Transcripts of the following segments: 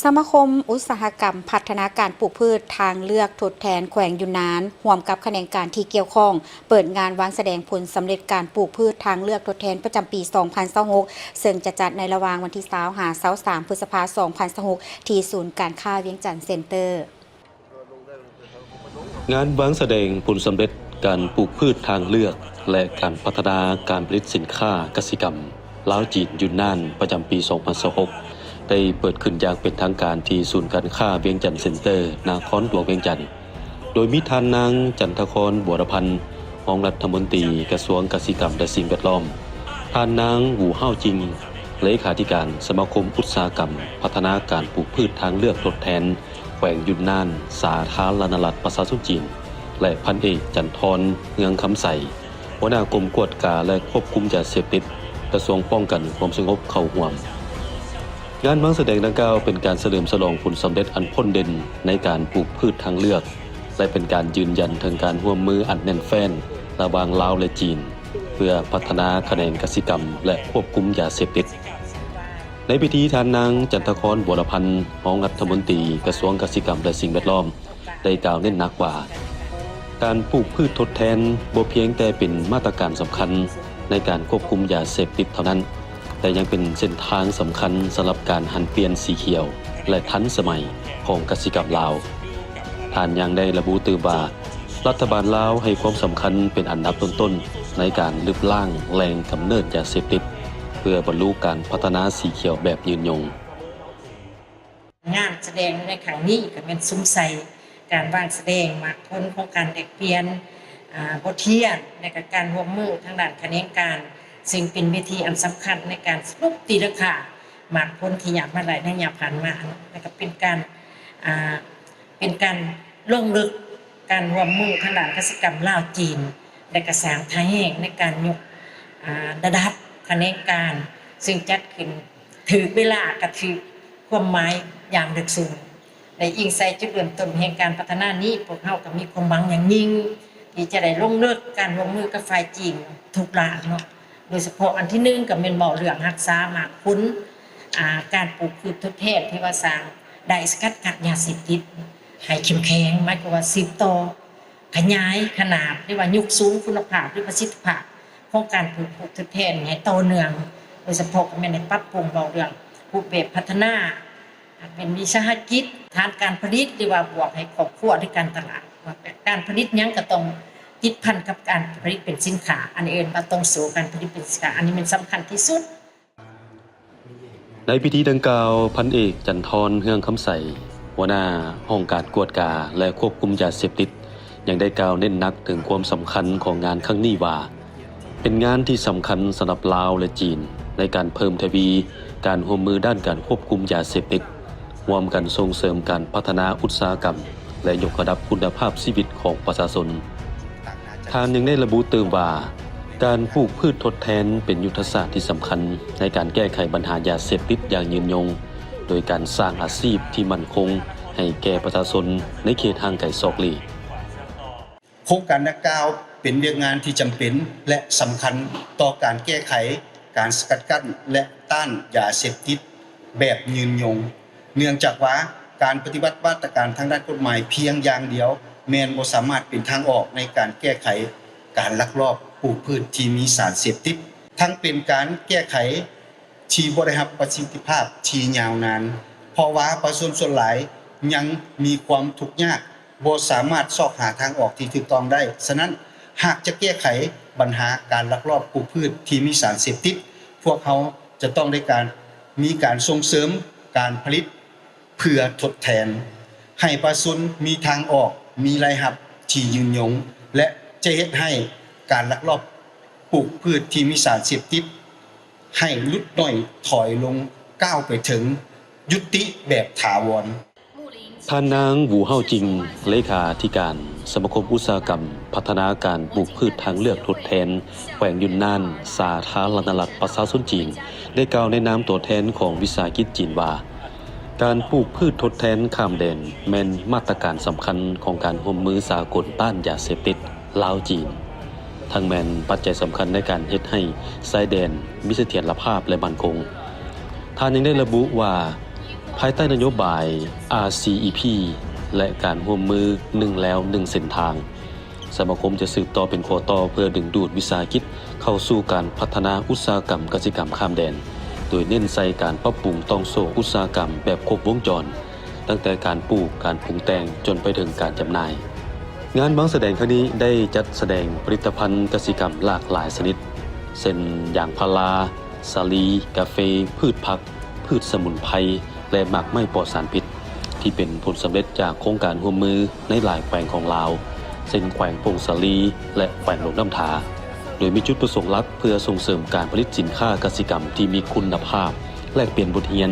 ສະມາຄົມອຸດສາຫະກຳພັດທະນາການປູກພືດທາງເລືອກທົດແທນແຂວງຢຸນນານ ຮ່ວມກັບຂະແໜງການທີ່ກ່ຽວຂ້ອງ ເປີດງານວາງສະແດງຜົນສຳເລັດການປູກພືດທາງເລືອກທົດແທນປະຈຳປີສອງພັນຊາວຫົກ ເຊິ່ງຈະຈັດໃນລະຫວ່າງວັນທີຊາວຫາຊາວສາມ ພຶດສະພາ ສອງພັນຊາວຫົກ ທີ່ສູນການຄ້າວຽງຈັນເຊັນເຕີ. ງານວາງສະແດງຜົນສຳເລັດການປູກພືດທາງເລືອກ ແລະ ການພັດທະນາການຜະລິດສິນຄ້າກະສິກຳລາວ-ຈີນ-ຢຸນນານ ປະຈຳປີສອງພັນຊາວຫົກ ໄດ້ເປີດຂຶ້ນຢ່າງເປັນທາງການທີ່ສູນການຄ້າວຽງຈັນເຊັນເຕີ ນະຄອນຫຼວງວຽງຈັນ, ໂດຍມີທ່ານນາງ ຈັນທະຄອນ ບົວລະພັນ ຮອງລັດຖະມົນຕີກະຊວງກະສິກຳ ແລະ ສິ່ງແວດລ້ອມ, ທ່ານນາງ ຫູເຮົາຈິງ ເລຂາທິການສະມາຄົມອຸດສາຫະກຳພັດທະນາການປູກພືດທາງເລືອກທົດແທນ ແຂວງຢຸນນານ ສາທາລະນະລັດປະຊາຊົນຈີນ ແລະ ພັນເອກ ຈັນທອນ ເຮືອງຄຳໃສ ຫົວໜ້າກົມກວດກາ ແລະ ຄວບຄຸມຢາເສບຕິດ ກະຊວງປ້ອງກັນຄວາມສະຫງົບ ເຂົ້າຮ່ວມ. ງານວາງສະແດງດັ່ງກ່າວເປັນການສະເຫຼີມສະຫຼອງຜົນສຳເລັດອັນພົ້ນເດັ່ນໃນການປູກພືດທາງເລືອກ ແລະ ເປັນການຢືນຢັນເຖິງການຮ່ວມມືອັນແໜ້ນແຟ້ນລະຫວ່າງລາວ ແລະ ຈີນ ເພື່ອພັດທະນາຂະແໜງກະສິກຳ ແລະ ຄວບຄຸມຢາເສບຕິດ. ໃນພິທີ ທ່ານນາງ ຈັນທະຄອນ ບົວລະພັນ ຮອງລັດຖະມົນຕີກະຊວງກະສິກຳ ແລະ ສິ່ງແວດລ້ອມ ໄດ້ກ່າວເນັ້ນໜັກວ່າ ການປູກພືດທົດແທນບໍ່ພຽງແຕ່ເປັນມາດຕະການສຳຄັນໃນການຄວບຄຸມຢາເສບຕິດເທົ່ານັ້ນ, ແຕ່ຍັງເປັນເສັ້ນທາງສຳຄັນສຳລັບການຫັນປ່ຽນສີຂຽວ ແລະ ທັນສະໄໝຂອງກະສິກຳລາວ. ທ່ານຍັງໄດ້ລະບຸຕື່ມວ່າ ລັດຖະບານລາວໃຫ້ຄວາມສຳຄັນເປັນອັນດັບຕົ້ນໆ ໃນການລຶບລ້າງແຫຼ່ງກຳເນີດຢາເສບຕິດ ເພື່ອບັນລຸການພັດທະນາສີຂຽວແບບຍືນຍົງ. ງານສະແດງໃນຄັ້ງນີ້ກໍແມ່ນສຸມໃສ່ການວາງສະແດງໝາກຜົນຂອງການແລກປ່ຽນ ອາ ບົດຮຽນ ແລະ ກະການຮ່ວມມືທາງດ້ານຂະແໜງການ, ເຊິ່ງເປັນເວທີອັນສຳຄັນໃນການສະຫຼຸບຕີລາຄາໝາກຜົນທີ່ຍາດມາໄດ້ໃນໄລຍະຜ່ານມາ ແລະ ກະເປັນການ ອາ ເປັນການລົງເລິກການຮ່ວມມືທາງດ້ານກະສິກຳລາວ-ຈີນ ແລະ ກະສ້າງທ່າແຮງໃນການຍົກ ອາ ລະດັບຂະແໜງການ ເຊິ່ງຈັດຂຶ້ນຖືກເວລາ ກະຖືກຄວາມໝາຍຢ່າງເລິກເຊິ່ງ ແລະ ອີງໃສ່ຈຸດເລີ່ມຕົ້ນແຫ່ງການພັດທະນານີ້ ພວກເຮົາກະມີຄວາມຫວັງຢ່າງຍິ່ງ ທີ່ຈະໄດ້ລົງເລິກການຮ່ວມມືກັບຝ່າຍຈີນທຸກດ້ານເນາະ. ໂດຍສະເພາະອັນທີໜຶ່ງກະແມ່ນເວົ້າເລື່ອງຮັກສາໝາກຜົນ ອາ ການປູກພືດທົດແທນທີ່ວ່າສ້າງໄດ້ສະກັດກັ້ນຢາເສບຕິດໃຫ້ເຂັ້ມແຂງ, ໝາຍຄວາມວ່າສືບຕໍ່ຂະຫຍາຍຂະໜາດ ຫຼືວ່າຍົກສູງຄຸນນະພາບ ຫຼືປະສິດທິພາບຂອງການປູກພືດທົດແທນໃຫ້ຕໍ່ເນື່ອງ, ໂດຍສະເພາະກະແມ່ນໄດ້ປັບປຸງເວົ້າເລື່ອງຮູບແບບພັດທະນາ ເປັນວິສາຫະກິດ, ຖານການຜະລິດ ຫຼືວ່າບວກໃຫ້ຄອບຄົວ ຫຼືການຕະຫຼາດ ວ່າການຜະລິດຫຍັງກະຕ້ອງຕິດພັນກັບການຜະລິດເປັນສິນຄ້າ, ອັນນີ້ເອີ້ນວ່າຕ້ອງໂສ້ການຜະລິດເປັນສິນຄ້າ, ອັນນີ້ແມ່ນສຳຄັນທີ່ສຸດ. ໃນພິທີດັ່ງກ່າວ ພັນເອກ ຈັນທອນ ເຮືອງຄຳໃສ ຫົວໜ້າຫ້ອງການກວດກາ ແລະ ຄວບຄຸມຢາເສບຕິດ ຍັງໄດ້ກ່າວເນັ້ນໜັກເຖິງຄວາມສຳຄັນຂອງງານຄັ້ງນີ້ວ່າ ເປັນງານທີ່ສຳຄັນສຳລັບລາວ ແລະ ຈີນ ໃນການເພີ່ມທະວີການຮ່ວມມືດ້ານການຄວບຄຸມຢາເສບຕິດ, ຮ່ວມກັນສົ່ງເສີມການພັດທະນາອຸດສາຫະກຳ ແລະ ຍົກລະດັບຄຸນນະພາບຊີວິດຂອງປະຊາຊົນ. ທ່ານຍັງໄດ້ລະບຸຕື່ມວ່າ ການປູກພືດທົດແທນເປັນຍຸດທະສາດທີ່ສຳຄັນໃນການແກ້ໄຂບັນຫາຢາເສບຕິດຢ່າງຍືນຍົງ, ໂດຍການສ້າງອາຊີບທີ່ໝັ້ນຄົງໃຫ້ແກ່ປະຊາຊົນໃນເຂດຫ່າງໄກສອກຫຼີກ. ໂຄງການດັ່ງກ່າວເປັນວຽກງານທີ່ຈຳເປັນ ແລະ ສຳຄັນຕໍ່ການແກ້ໄຂ, ການສະກັດກັ້ນ ແລະ ຕ້ານຢາເສບຕິດແບບຍືນຍົງ, ເນື່ອງຈາກວ່າການປະຕິບັດມາດຕະການທາງດ້ານກົດໝາຍພຽງຢ່າງດຽວ ແມ່ນບໍ່ສາມາດເປັນທາງອອກໃນການແກ້ໄຂການລັກລອບປູກພືດທີ່ມີສານເສບຕິດ, ທັງເປັນການແກ້ໄຂ ທີ່ບໍ່ໄດ້ຮັບປະສິດທິພາບທີ່ຍາວນານ, ເພາະວ່າປະຊາຊົນສ່ວນຫຼາຍຍັງມີຄວາມທຸກຍາກ, ບໍ່ສາມາດຊອກຫາທາງອອກທີ່ຖືກຕ້ອງໄດ້. ສະນັ້ນ, ຫາກຈະແກ້ໄຂບັນຫາການລັກລອບປູກພືດທີ່ມີສານເສບຕິດ, ພວກເຮົາຈະຕ້ອງໄດ້ການ, ມີການສົ່ງເສີມການຜະລິດ ເພື່ອທົດແທນໃຫ້ປະຊາຊົນມີທາງອອກ, ມີລາຍຮັບທີ່ຍືນຍົງ ແລະ ຈະເຮັດໃຫ້ການລັກລອບປູກພືດທີ່ມີສານເສບຕິດໃຫ້ຫຼຸດໜ້ອຍຖອຍລົງ, ກ້າວໄປເຖິງຍຸຕິແບບຖາວອນ. ທ່ານນາງ ຫູເຮົາຈິງ ເລຂາທິການສະມາຄົມອຸດສາຫະກຳພັດທະນາການປູກພືດທາງເລືອກທົດແທນແຂວງຢຸນນານ ສາທາລະນະລັດປະຊາຊົນຈີນ ໄດ້ກ່າວໃນນາມຕົວແທນຂອງວິສາຫະກິດຈີນວ່າ ການປູກພືດທົດແທນຂ້າມແດນແມ່ນມາດຕະການສຳຄັນຂອງການຮ່ວມມືສາກົນຕ້ານຢາເສບຕິດລາວ-ຈີນ, ທັງແມ່ນປັດໄຈສຳຄັນໃນການເຮັດໃຫ້ຊາຍແດນມີສະຖຽນລະພາບ ແລະ ໝັ້ນຄົງ. ທ່ານຍັງໄດ້ລະບຸວ່າ ພາຍໃຕ້ນະໂຍບາຍ RCEP ແລະ ການຮ່ວມມືໜຶ່ງແລວໜຶ່ງເສັ້ນທາງ, ສະມາຄົມຈະສືບຕໍ່ເປັນຂໍ້ຕໍ່ເພື່ອດຶງດູດວິສາຫະກິດເຂົ້າສູ່ການພັດທະນາອຸດສາຫະກຳກະສິກຳຂ້າມແດນ, ໂດຍເນັ້ນໃສ່ການປັບປຸງຕ່ອງໂສ້ອຸດສາຫະກຳແບບຄົບວົງຈອນ, ຕັ້ງແຕ່ການປູກ, ການປຸງແຕ່ງ ຈົນໄປເຖິງການຈຳໜ່າຍ. ງານວາງສະແດງຄັ້ງນີ້ໄດ້ຈັດສະແດງຜະລິດຕະພັນກະສິກຳຫຼາກຫຼາຍຊະນິດ ເຊັ່ນ ຢາງພາລາ, ສາລີ, ກາເຟ, ພືດຜັກ, ພືດສະໝຸນໄພ ແລະ ໝາກໄມ້ປອດສານພິດ ທີ່ເປັນຜົນສຳເລັດຈາກໂຄງການຮ່ວມມືໃນຫຼາຍແຂວງຂອງລາວ ເຊັ່ນ ແຂວງຜົ້ງສາລີ ແລະ ແຂວງຫຼວງນ້ຳທາ, ໂດຍມີຈຸດປະສົງຫຼັກເພື່ອສົ່ງເສີມການຜະລິດສິນຄ້າກະສິກຳທີ່ມີຄຸນນະພາບ, ແລກປ່ຽນບົດຮຽນ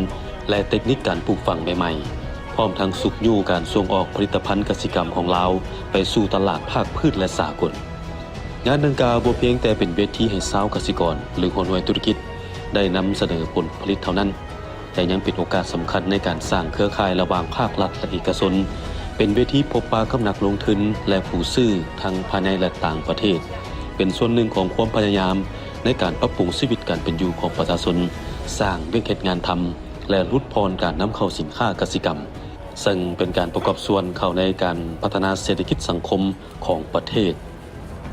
ແລະ ເຕັກນິກການປູກຝັງໃໝ່ໆ, ພ້ອມທັງຊຸກຍູ້ການສົ່ງອອກຜະລິດຕະພັນກະສິກຳຂອງລາວໄປສູ່ຕະຫຼາດພາກພື້ນ ແລະ ສາກົນ. ງານດັ່ງກ່າວບໍ່ພຽງແຕ່ເປັນເວທີໃຫ້ຊາວກະສິກອນ ຫຼື ຫົວໜ່ວຍທຸລະກິດໄດ້ນຳສະເໜີຜົນຜະລິດເທົ່ານັ້ນ, ແຕ່ຍັງເປັນໂອກາດສຳຄັນໃນການສ້າງເຄືອຂ່າຍລະຫວ່າງພາກລັດ ແລະ ເອກະຊົນ, ເປັນເວທີພົບປະກັບນັກລົງທຶນ ແລະ ຜູ້ຊື້ທັງພາຍໃນ ແລະ ຕ່າງປະເທດ, ເປັນສ່ວນໜຶ່ງຂອງຄວາມພະຍາຍາມໃນການປັບປຸງຊີວິດການເປັນຢູ່ຂອງປະຊາຊົນ, ສ້າງວຽກເຮັດງານທຳ ແລະ ຫຼຸດຜ່ອນການນຳເຂົ້າສິນຄ້າກະສິກຳ, ເຊິ່ງເປັນການປະກອບສ່ວນເຂົ້າໃນການພັດທະນາເສດຖະກິດສັງຄົມຂອງປະເທດ.